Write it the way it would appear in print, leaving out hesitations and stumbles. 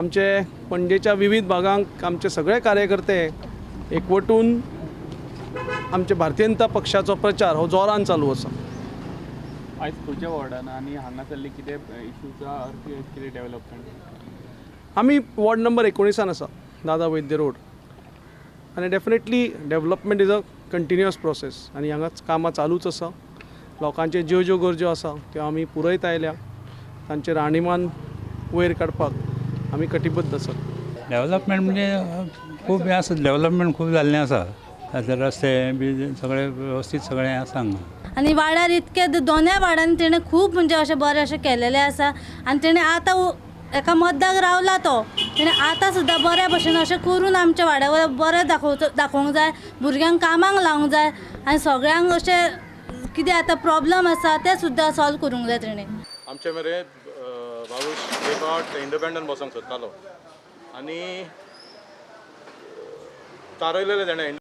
आमचे पणजेच्या विविध भागांक आमचे सगळे कार्यकर्ते एकवटून आमचे भारतीय जनता पक्षाचो प्रचार हो जोरान चालू आसा. आयज खंयच्या वॉर्डान आनी हांगासरले कितें इश्यूज आहा ऑर कितें डेवलपमेंट? आमी वॉर्ड नंबर 19 आसा, दादा वैद्य रोड, आनी definitely development is a continuous process आनी हांगाच कामां चालूच आसा. लोकांचे ज्यो ज्यो गरज्यो आसा त्यो आमी पुरयत आयल्या. तांचें राहणीमान वयर काडपाक आमी कटिबद्ध आसात. डेवलपमेंट म्हणजे खूब हें आसा, डेवलपमेंट खूब जाल्लें आसा. आतां रस्ते बी सगळे वेवस्थीत सगळें आसा हांगा. आनी वाड्यार इतके दोनूय वाड्यांनी तेणें खूब म्हणजे अशें बरें अशें केलेलें आसा आनी तेणें आतां एका मद्दाक रावला तो तेणें आतां सुद्दां बऱ्या भशेन अशें करून आमच्या वाड्या वयल्या बरें दाखोवंक जाय, भुरग्यांक कामाक लावंक जाय आनी सगळ्यांक अशें कितें आतां प्रोब्लम आसा तें सुद्दां सॉल्व करूंक जाय तेणें. आमचे मेरेन बाबूश एक फावट इंडिपेंडंट बसोंक सोदतालो आनी थारयलेलें तेणें.